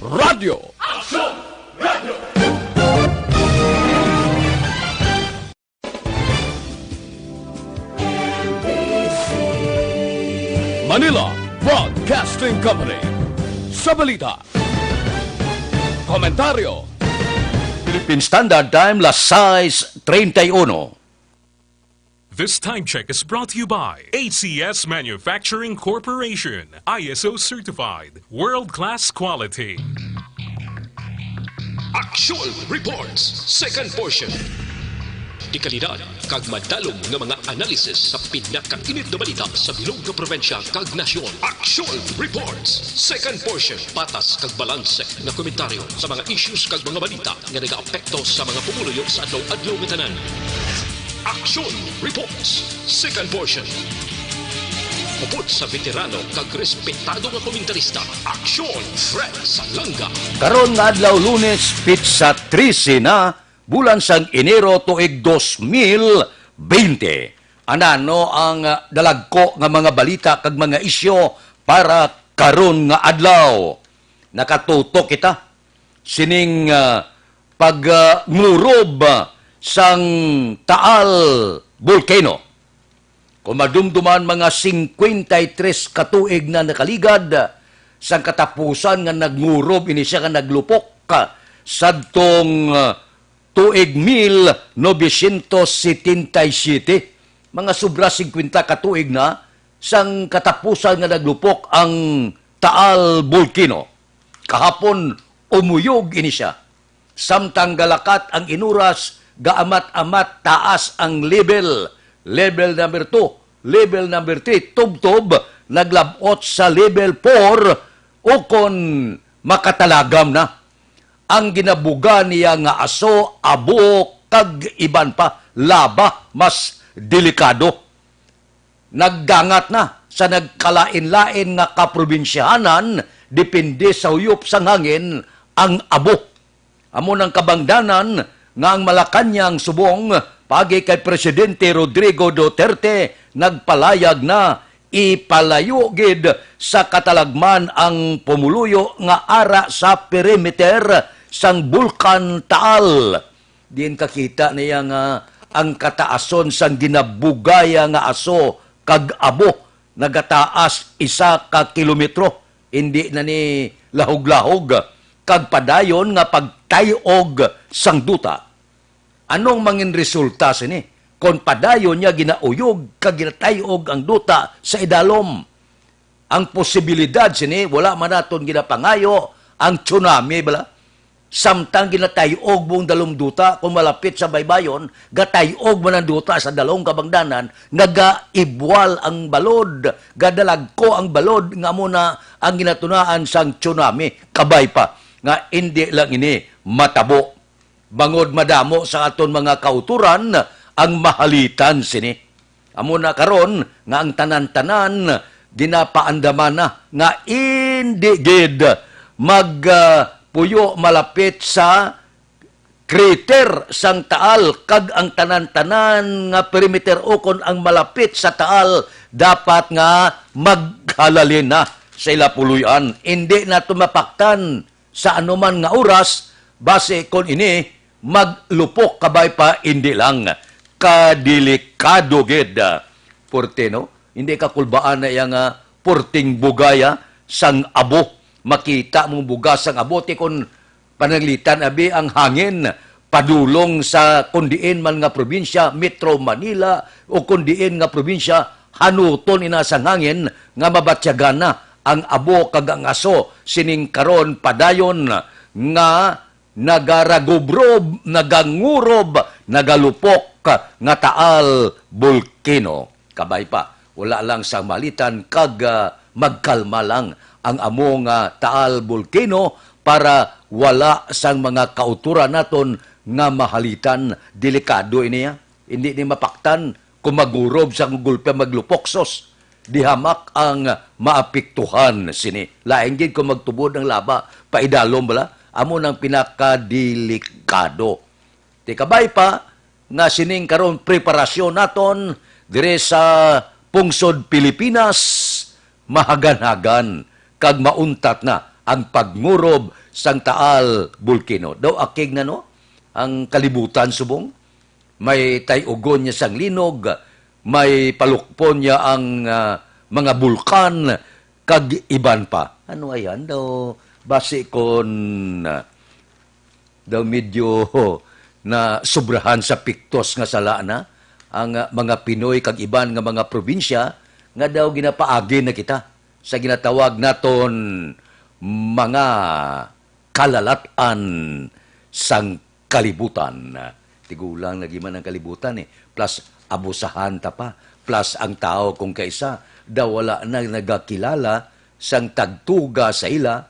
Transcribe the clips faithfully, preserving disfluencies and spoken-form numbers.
Radyo. Manila Broadcasting Company. Sa balita, komentaryo. Philippine Standard Time, las sais treinta y uno. This time check is brought to you by A C S Manufacturing Corporation, I S O certified, world-class quality. Action Reports, second portion. Dekalidad kag madalom nga mga analysis sa pinakainit nga balita sa bilog nga probinsya kag nasyon. Action Reports, second portion. Patas kag balanse nga komentaryo sa mga issues kag mga balita nga nagaapekto sa mga pumuluyo sa adlaw-adlaw nga tanan. Action Reports, second portion. Upod sa veterano kag respetado nga komentarista, Action Fred Salanga. Karon nga adlaw, Lunes, pitsa trese na, bulan sang Enero, tuig dos mil bente. Anano ang, ah, dalagko nga mga balita kag mga isyu para karon nga adlaw? Nakatutok kita sining, ah, pag, ah, ngurob, ah, sang Taal Volcano. Kung madumduman, mga singkwenta y tres ka tuig na nakaligad, ah, sang katapusan nga nagngurob ini siya nga naglupok, ah, sadtong, ah, tuig mil novecientos setenta y siete. Mga sobra singkwenta ka tuig na sang katapusan nga naglupok ang Taal Volcano. Kahapon, umuyog ini siya. Samtang galakat ang inuras, gaamat-amat taas ang level. Level number two, level number three, tubtob, naglab-ot sa level four, ukon makatalagam na. Ang ginabuga niya nga aso, abo, kag iban pa, laba, mas delikado. Nagdangat na sa nagkalain-lain nga kaprobinsyahanan, depende sa huyop sang hangin, ang abo. Amo nang kabangdanan nga ang Malacañang subong, paagi kay Presidente Rodrigo Duterte, nagpalayag na ipalayo gid sa katalagman ang pumuluyo nga ara sa perimeter sang Bulkan Taal. Diin kakita niya nga ang kataason sang ginabugaya nga aso kag abo nagataas isa ka kilometro, indi na ni lahog-lahog, kag padayon nga pagtay-og sang duta. Anong mangin resulta sini kon padayon niya ginauyog kag ginatay-og ang duta sa idalom? Ang posibilidad sini, wala man naton ginapangayo ang tsunami, bala. Samtang ginatay-og mong dalom duta, kung malapit sa baybayon, gatay-og man ang duta sa dalom kabangdanan, nagaibwal ang balod, gadalagko ang balod, nga amo na ang ginatunaan sang tsunami. Kabay pa nga indi lang ini matabo, bangod madamo sa aton mga kautoran ang mahalitan sini. Amo na karon nga ang tanan-tanan ginapaandaman na nga indi gid mag, ah, puyo malapit sa crater sang Taal, kag ang tanan-tanan nga perimeter ukon ang malapit sa Taal dapat nga maghalalin na sa ila puloy-an. Indi nato mapaktan sa anuman nga oras, basi kon ini maglupok kabay pa, indi lang kadelikado gid. Porte, no? Hindi kakulbaan na iya nga porting bugaya sang abo. Makita mong bugas sang abo, ti kon pananglitan abi ang hangin padulong sa kun diin man nga probinsya, Metro Manila, o kun diin nga probinsya, hanuton ina sang hangin nga mabatyagan na ang abo kag ang aso sining karon padayon nga nagaragubrob, nagangurob, nagalupok nga Taal Volcano. Kabay pa, wala lang sang malitan kag, ah, magkalma lang ang amo nga Taal Volcano para wala sang mga kauturan naton nga mahalitan. Delikado ini, ah. Hindi ni mapaktan kung magurob sa gulpi maglupok, sos. Di hamak ang maapektuhan sini. Lain gid kung magtubod ang laba, paidalom bala, amo nang pinakadelikado. Ti kabay pa nga sining karon preparasyon naton dire sa pungsod Pilipinas, mahaganhagan kag mauntat na ang pagngurob sang Taal Bulkino. Daw akig na, no? Ang kalibutan subong. May tay-ugon niya sang linog, may palukpon niya ang, ah, mga bulkan, kag iban pa. Ano ayan daw? Basi kon, ah, daw medyo na sobrahan sa piktos nga sala na ang, ah, mga Pinoy kag iban nga mga probinsya nga daw ginapaagi na kita sa ginatawag naton mga kalalat-an sang kalibutan. Tigulang lagi man ang kalibutan, eh. Plus, abusahan ta pa. Plus, ang tao kung kaisa, daw wala na nagakilala sang tagtuga sa ila,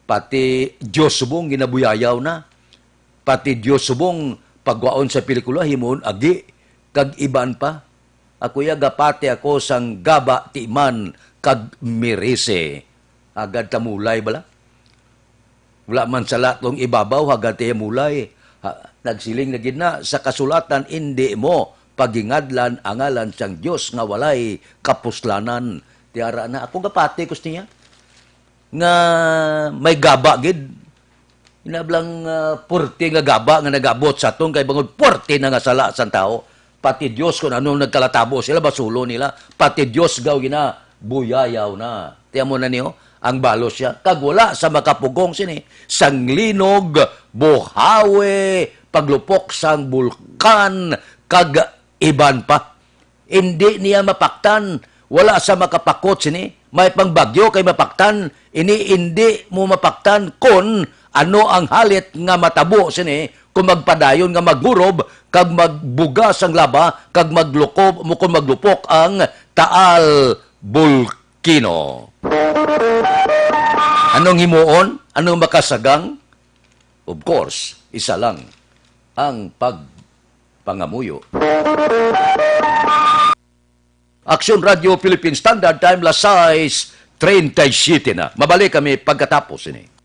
pati Dios subong ginabuyayaw na. Pati Dios subong pagwaon sa pelikula, himuon agi, kag iban pa. Ako ya, gapati ako sang Gaba, Timan, kag Mirisi. Agad ta mulay bala. Wala man sala tong ibabaw, agad ta mulay. Ha, nagsiling na gid na sa kasulatan, "Indi mo pagingadlan ang ngalan sang Dios nga walay kapuslanan." Tiara na, ako gapati ko niya nga may gaba gid. Inablang, ah, puwerte nga gaba nga nagabot sa aton, kay bangod puwerte na nga sala sang tawo. Pati Dios, kung ano nagkalatabo sila, basulo nila. Pati Dios gaw gina, buyayaw na. Tiyan mo na niyo, ang balos siya. Kag wala sa makapugong sini, sang linog, buhawi, paglupok sang bulkan, kag iban pa. Indi niya mapaktan, wala sa makapakot sini. May pangbagyo kay mapaktan, ini indi mo mapaktan kon ano ang halit nga matabo sini, kung magpadayon nga maghurob kag magbugas ang laba kag maglukob mo kon maglupok ang Taal Bulkino. Anong himuon? Anong makasagang? Of course, isa lang ang pag pangamuyo. Aksyon Radio Philippine Standard Time, las sais treinta y siete na. Mabalik kami pagkatapos ini.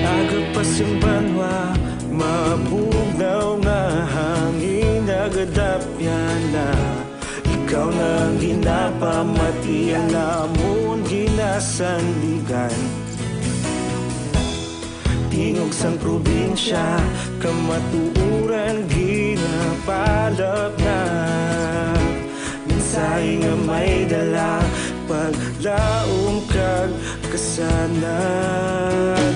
Aga pa sing banwa, mabugnaw nga hangin nagadapyan na. Ikaw na ang ginapamati, ang amon ginasandigan. Tingog sang probinsya, kamatuoran ginapalapnap. Mensahe nga may dala, paglaom kag kasanag.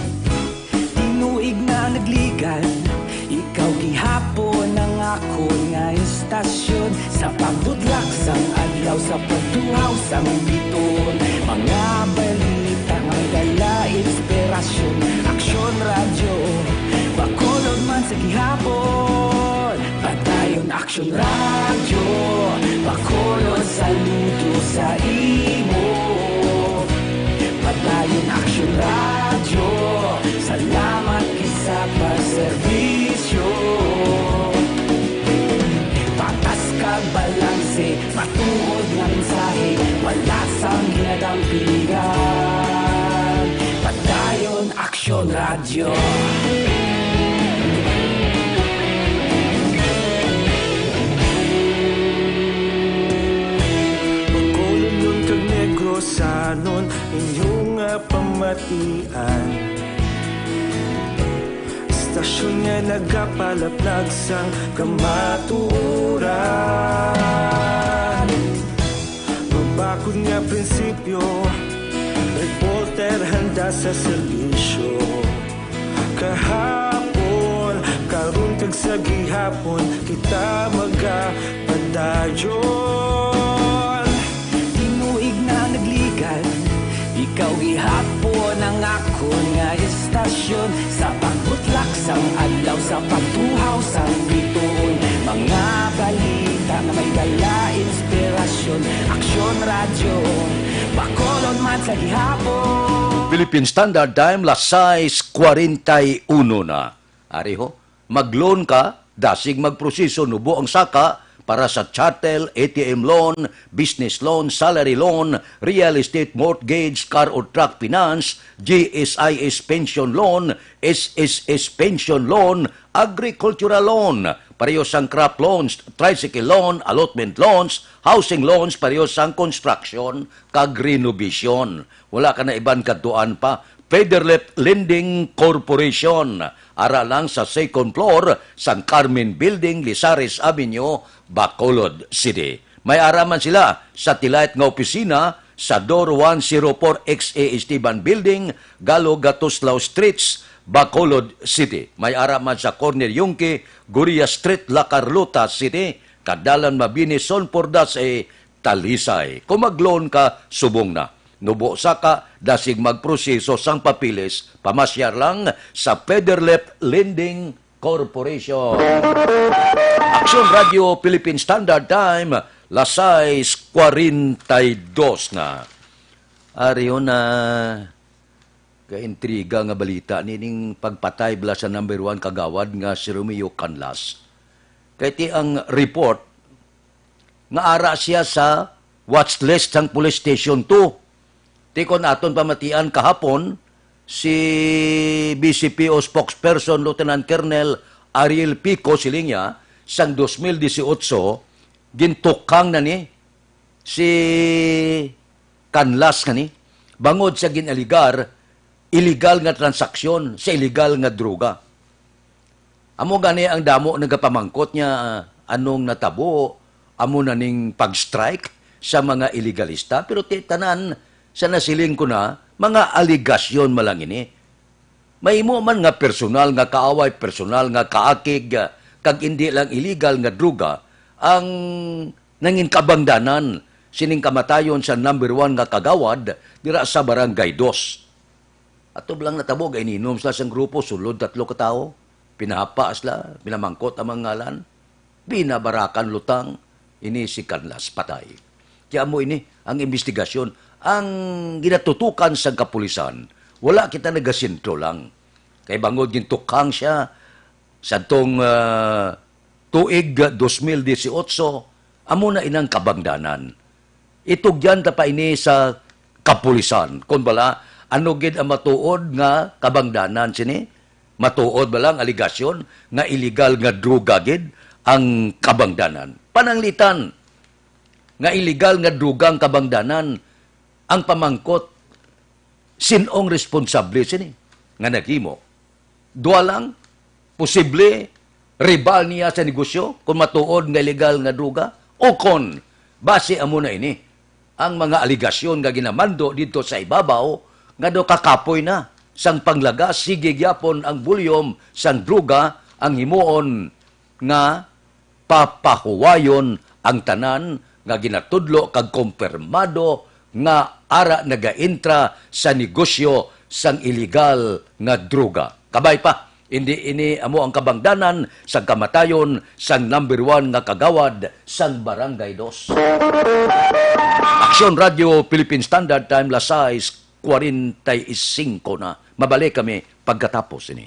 Tinuig na nagligan, ikaw gihapon ang akon nga istasyon. Sa pagbudlak sang adlaw, sa pagtuhaw sang biton, mga balita nga dala inspirasyon. Aksyon Radyo, Bacolod man sa gihapon. Padayon Aksyon Radyo, Bacolod, saludo sa imo. Padayon Aksyon Radyo, salamat gid sa pagserbisyo. Patas kag balanse, matuod nga mensahe, wala sang ginadampigan. Padayon Aksyon Radyo. Bacolod kag Negros, sanon inyo nga pamatian. Istasyon nga nagapalaplag sang kamatuoran. Mabakod nga prinsipyo, Porter handa sa serbisyo. Kahapon, karon kag sa gihapon, kita magapadayon. Tinuig na nagligad, ikaw gihapon ang akon nga estasyon. Sa pagbutlak sang adlaw, sa pagtuhaw sang bituon, mga balita nga may dala inspirasyon. Aksyon Radyo, Bacolod man sa gihapon. Philippine Standard Time, las sais cuarenta y uno na. Ari ho, mag-loan ka, dasig magproseso, nubo ang saka para sa chattel, A T M loan, business loan, salary loan, real estate mortgage, car or truck finance, G S I S pension loan, S S S pension loan, agricultural loan, pareho sang crop loans, tricycle loan, allotment loans, housing loans, pareho sang construction kag renovation. Wala ka na iban kadtuan pa. Federlip Lending Corporation, ara lang sa second floor sang Carmen Building, Lizares Avenue, Bacolod City. May ara man sila satellite nga opisina sa Door one zero four X A Esteban Building, Galo Gatuslao Streets, Bacolod City. May ara man sa corner Yungque, Goria Street, La Carlota City, kag Dalan Mabini, Son Pordas, eh, Talisay. Kung mag-loan ka, subong na. Nubo saka, dasig magproseso sang papeles, pamasyar lang sa Federlip Lending Corporation. Aksyon Radyo Philippine Standard Time, las sais cuarenta y dos na. Ari na, kaintriga nga balita nining pagpatay bala sa number one kagawad nga si Romeo Canlas. Kay ti ang report nga ara siya sa watch list sang Police Station two. Ti kon aton pamatian kahapon, si B C P O spokesperson Lieutenant Colonel Ariel Pico, siling niya, sang dos mil disiotso, gintukhang na ni si Canlas ngani bangod sa gin-alegar illegal nga transaksyon sa illegal nga droga. Amo gani ang damo nagapamangkot nga, ah, anong natabo, amo na ning pag-strike sa mga iligalista, pero ti tanan sa nasiling ko na, mga aligasyon man lang ini. Mahimo man nga personal nga kaaway, personal nga kaakig, ah, kag indi lang illegal nga droga ang nangin kabangdanan sining kamatayon sa number one nga kagawad dira sa Barangay Dos. Ato lang natabo, gaininom sila sang grupo, sulod tatlo ka tawo. Pinahapa sila, pinamangkot ang mga ngalan. Binabarakan lutang, ini si Canlas patay. Kaya mo ini ang investigasyon, ang ginatutukan sa kapulisan. Wala kita nagasentro lang. Kay bangod gintukhang siya, sadtong, ah, tuig dos mil disiotso, amo na inang kabangdanan. Itugyan ta pa ini sa kapulisan. Kon bala, ano gid ang matuod nga kabangdanan sini? Matuod bala ang aligasyon nga illegal nga droga gid ang kabangdanan? Pananglitan nga illegal nga droga ang kabangdanan, ang pamangkot, sin-ong responsable sini nga naghimo? Dua lang, posible, rival niya sa negosyo, kung matuod nga illegal nga droga, o kon, base amo na ini, ang mga aligasyon nga ginamando didto sa ibabaw, nga daw kakapoy na sang panglagas, sige gyapon ang volume sang droga ang himuon nga papahuwayon ang tanan nga ginatudlo kag kumpirmado nga ara nagaentra sa negosyo sang iligal nga droga. Kabay pa, indi ini amo ang kabangdanan sang kamatayon sang number one nga kagawad sang Barangay Dos. Aksyon Radyo Philippine Standard Time, las sais cuarenta y cinco na. Mabalik kami pagkatapos ini.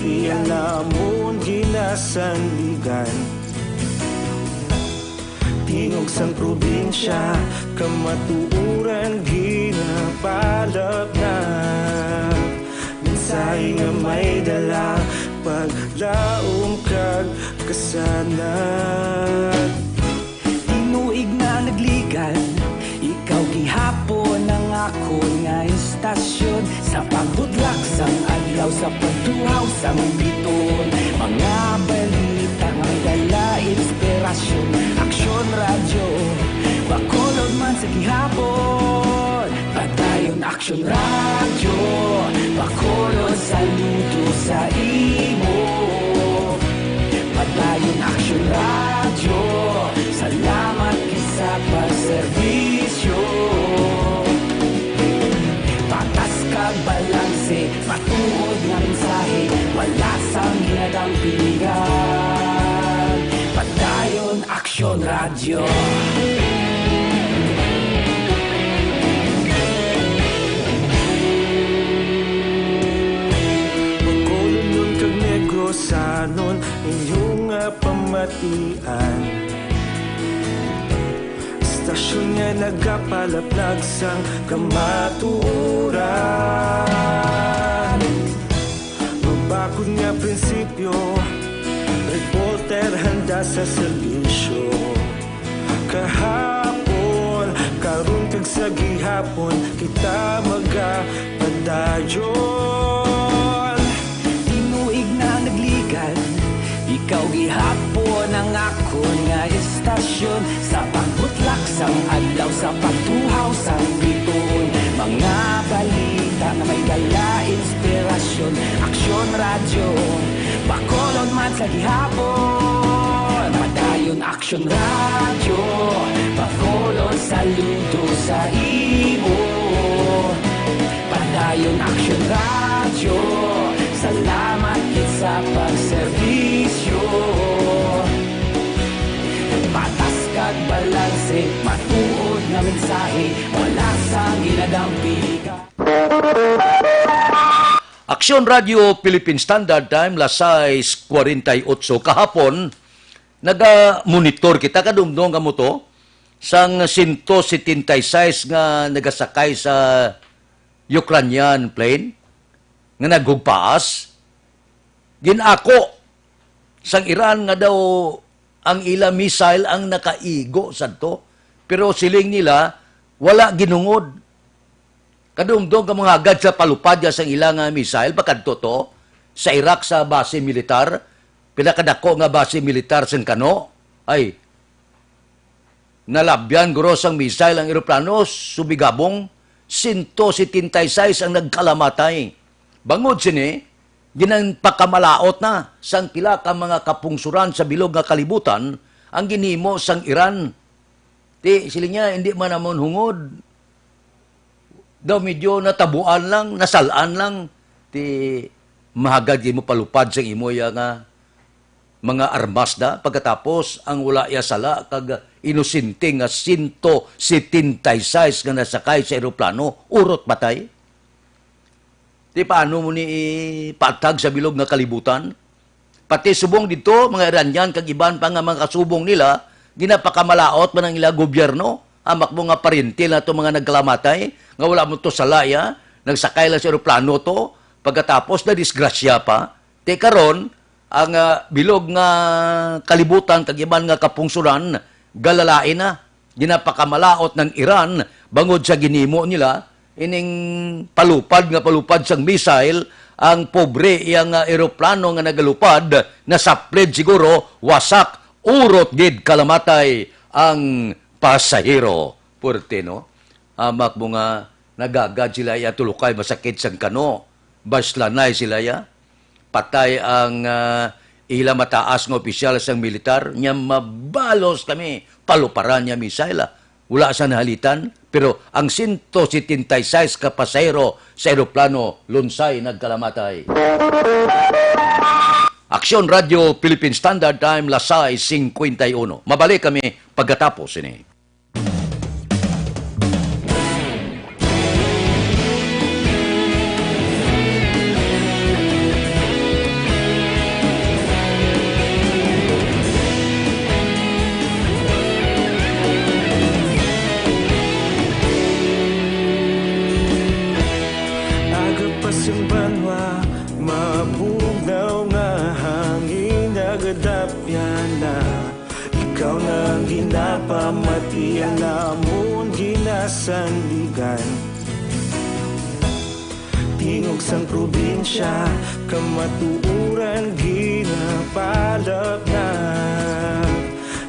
Iya namon ginasandigan. Tingog sang probinsya, kamatuoran ginapalapnag. Mensahe nga may dala, paglaom kag kasanag. Tinuig na nagligad, ikaw gihapon ang akon nga istasyon. Sa pagbutlak sang adlaw, sa pagtuhaw sang bituon, mga balita nga may dala inspirasyon. Aksyon Radyo, Bacolod man sa gihapon. Padayon Aksyon Radyo, Bacolod, saludo sa imo. Padayon Aksyon Radyo, salamat gid sa pagserbisyo. Patas kag balanse, matuod nga mensahe, wala sang ginadampigan. Padayon Aksyon Radyo. Bacolodnon kag Negrosanon, inyo nga pamatian. Istasyon nga nagapalaplag sang kamatuoran. Mabakod nga prinsipyo, reporter handa sa serbisyo. Kahapon, karon kag sa gihapon, kita magapadayon. Tinuig na nagligad, ikaw gihapon ang akon nga istasyon. Sa pagbutlak sang adlaw, sa pagtuhaw sang bituon, mga balita nga may dala inspirasyon. Aksyon Radyo, Bacolod man sa gihapon. Padayon Aksyon Radyo, Bacolod, saludo sa imo. Padayon Aksyon Radyo, salamat gid sa pagserbisyo. Patas kag balanse, matuod nga mensahe, wala sang ginadampigan. Aksyon Radyo Philippine Standard Time, las sais cuarenta y ocho kahapon. Naga-monitor kita, kadumdom kamo to, sang sento setenta y seis nga nagasakay sa Ukrainian plane nga naghugpaas. Gin-ako sang Iran nga daw ang ila missile ang nakaigo sadto, pero siling nila wala ginhungod. Kadumdom ka mga agad sa palupad ya sang ila nga missile, pakadto to sa Iraq, sa base militar, pinakadako nga base militar sang Kano. Ay, nalabyan guro sang missile ang eroplano, subigabong sento setenta y seis ang nagkalamatay. Bangod sini, ginpakamalaot na sang pila ka mga kapungsoran sa bilog nga kalibutan ang ginhimo sang Iran. Ti, siling niya, hindi man namon hungod. Daw medyo natabuan lang, nasalaan lang. Ti, mahagad gid mo palupad sang imo iya nga mga armas da. Pagkatapos, ang wala iya sala kag inosente nga sento setenta y seis nga nasakay sa eroplano, urot patay. Ti paano mo ni ipatag sa bilog nga kalibutan? Pati subong didto, mga Iranian kag iban pa nga mga kasubong nila, ginapakamalaot man ang ila gobyerno. Hamak mo nga paryente na to mga nagkalamatay, nga wala mo to sala, ya. Nagsakay lang sa eroplano to, pagkatapos nadisgrasya pa. Ti karon, ang, ah, bilog nga kalibutan kag iban nga kapungsoran, galalain na. Ginapakamalaot ng Iran bangod sa ginhimo nila ining palupad nga palupad sang missile. Ang pobre iya nga eroplano nga nagalupad, nasaplid siguro, wasak, urot gid kalamatay ang pasahero. Puerte, no? Hamak mo nga nagagad sila iya tulukay, masakit sang Kano. Baslanay sila iya. Patay ang, ah, ila mataas nga opisyal sang militar, niya mabalos kami, paluparan niya missile, ah. Wala sa nahalitan, pero ang sento setenta y seis ka pasahero sa eroplano lunsay nagkalamatay. Aksyon Radyo Philippine Standard Time, las sais cincuenta y uno. Mabalik kami pagkatapos ini. Gadapyana, ikaw na ang ginapamatian namon ginasandigan. Tingog sang probinsya, kamatuoran ginapalapnag.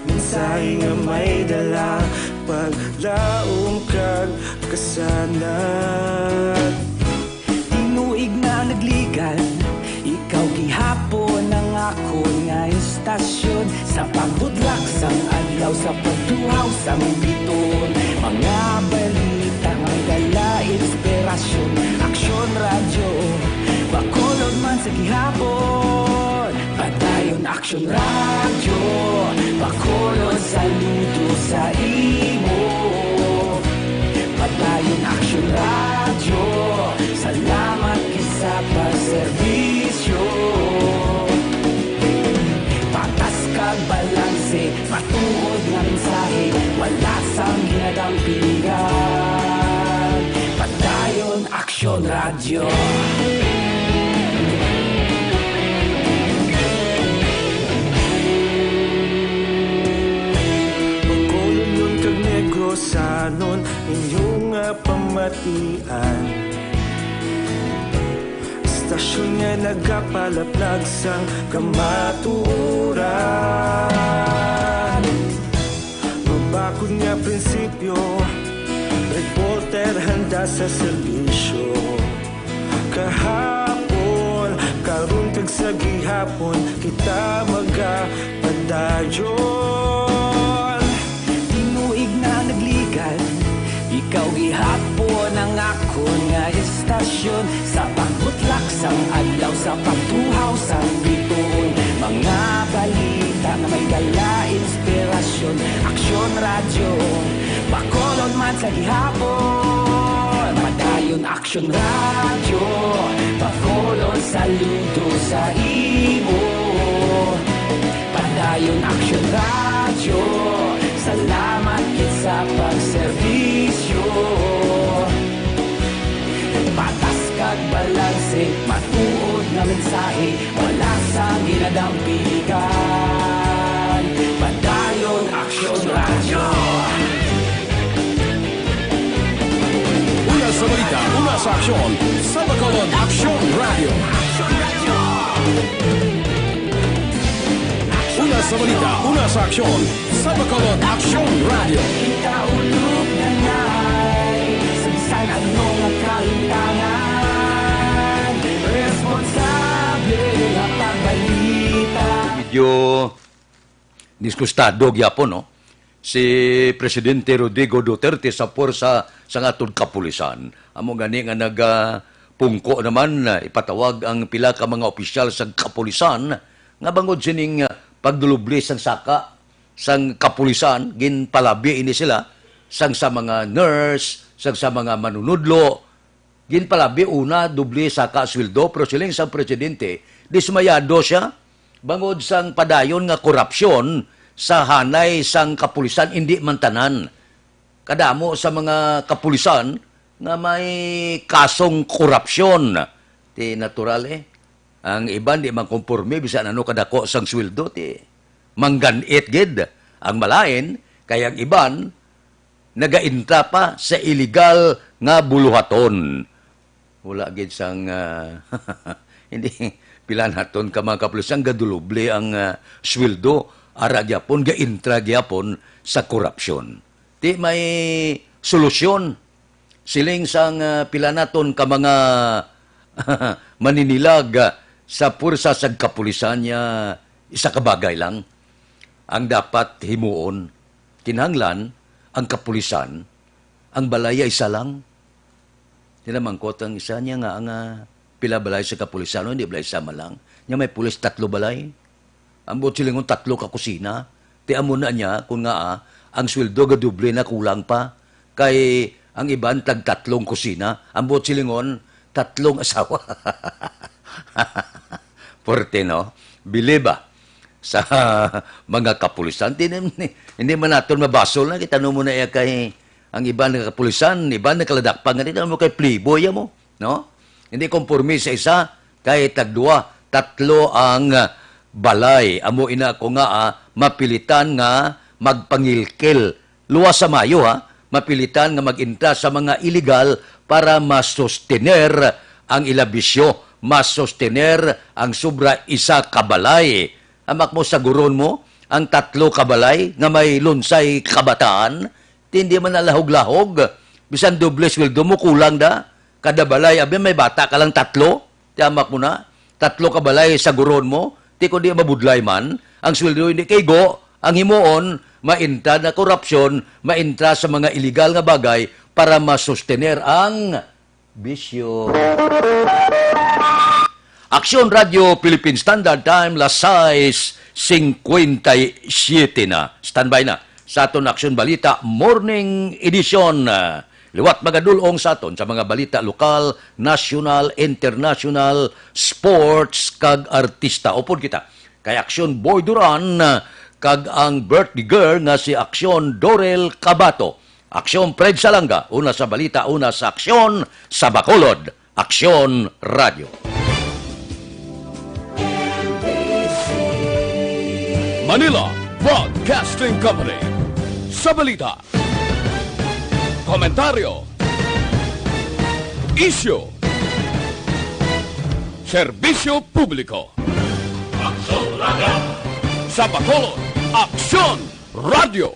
Mensahe nga may dala, paglaom kag kasanag. Tinuig na nagligan, ikaw gihapon ang akon nga istasyon. Sa pagbudlak sang adlaw, sa pagtuhaw sang biton, mga balita nga may dala inspirasyon. Aksyon Radyo, Bacolod man sa gihapon. Padayon Aksyon Radyo, Bacolod, saludo sa imo. Padayon Aksyon Radyo, salamat gid sa pagserbisyo. Patas kag balanse, matuod nga mensahe, wala sang ginadampingan. Padayon Aksyon Radyo. Bacolodnon kag Negrosanon, inyo nga pamatian. Istasyon nga nagapalaplag sang kamatuoran. Mabakod nga prinsipyo, reporter handa sa serbisyo. Kahapon, karon kag sa gihapon, kita magapadayon. Tinuig na nagligan, ikaw gihapon ang akon nga istasyon. Sa pagbutlak sang adlaw, sa pagtuhaw sang bituon, mga balita nga may dala inspirasyon. Aksyon Radyo, Bacolod man sa gihapon. Padayon Aksyon Radyo, Bacolod, saludo sa imo. Padayon Aksyon Radyo, salamat gid sa pagserbisyo. Patas kag balanse, matuod nga mensahe, wala sang ginadampigan. Padayon Aksyon Radyo. Una sa balita, una sa aksyon, sa Bacolod Aksyon Radyo. Una sa balita, una sa aksyon, sa Bacolod Aksyon Radyo. Kita ulog na ngay, sa bisan ano nga kalimtangan, responsable nga pagbalita. Medyo diskustado gyapon, no? Si Presidente Rodrigo Duterte sa puwersa sang aton kapulisan. Amo gani nga nagapungko naman, ah, ipatawag ang pila ka mga opisyal sa kapulisan nga bangod sining, ah, pagdulubli sang saka sang kapulisan, ginpalabi ini sila sang sa mga nurse, sang sa mga manunudlo, ginpalabi una, doble saka sweldo, pero siling sang presidente, dismayado siya bangod sang padayon nga korupsyon sa hanay sang kapulisan, indi man tanan. Kadamo sa mga kapulisan nga may kasong korupsyon. Ti natural, eh. Ang iban di man komporme bisan ano kadako sang sweldo, ti manggan-it gid. Ang malain, kay ang iban nagaintra pa sa iligal nga buluhaton. Wala gid sang, ah, hindi, pila naton ka mga kapulisan, gaduloble ang, ah, sweldo, ara gyapon, gaintra gyapon sa korupsyon. Ti may solusyon. Siling sang, ah, pila naton ka mga maninilag, ah, sa pwersa sa kapulisan niya, isa ka bagay lang ang dapat himuon. Kinahanglan ang kapulisan, ang balay ay isa lang. Nila mangkot ang isa niya nga, nga pila balay sa kapulisan, o hindi balay, isa man lang. Niya may pulis tatlo balay. Ang buot silingon, tatlo ka kusina. Ti amo na niya, kung nga, ah, ang sweldo gadoble na, kulang pa. Kay ang iban tag tatlong kusina. Ang buot silingon, tatlong asawa. Porte, no? Bili ba sa mga kapulisan? Di, hindi man naton mabasol na. Kita no mo na iya kay ang iban nga kapulisan, iban nakaladakpan nga, kita mo kay playboy mo, no? Hindi komporme sa isa, kay tagduwa, tatlo ang, ah, balay. Amo ina ko nga, ah, mapilitan nga magpangilkil. Luwas sa mayo, ha? Mapilitan nga mag-entra sa mga iligal para masustener ang ila bisyo, masustener ang sobra isa ka balay. Amak mo, saguron mo ang tatlo ka balay nga may lunsay kabataan? Ti hindi man na lahog-lahog. Bisan doble sweldo mo, kulang da. Kada balay, abi, may bata ka lang tatlo. Ti amak mo na, tatlo ka balay saguron mo. Ti kundi mabudlay man, ang sweldo hindi kay go, ang himuon, maintra na korupsyon, maintra sa mga iligal nga bagay para masustener ang bisyo. Aksyon Radio Philippine Standard Time, las sais cincuenta y siete na. Standby na sa aton Aksyon Balita Morning Edition. Liwat, mga dul-ong, sa aton sa mga balita lokal, nasyonal, international, sports, kag artista. Upod kita kay Aksyon Boy Duran kag ang birthday girl nga si Aksyon Dorel Cabato. Aksyon Fred Salanga, una sa balita, una sa aksyon, sa Bacolod. Aksyon Radio. Manila Broadcasting Company. Sa balita, komentaryo, isyu, serbisyo publiko. Aksyon Radio. Sa Bacolod, Aksyon Radio.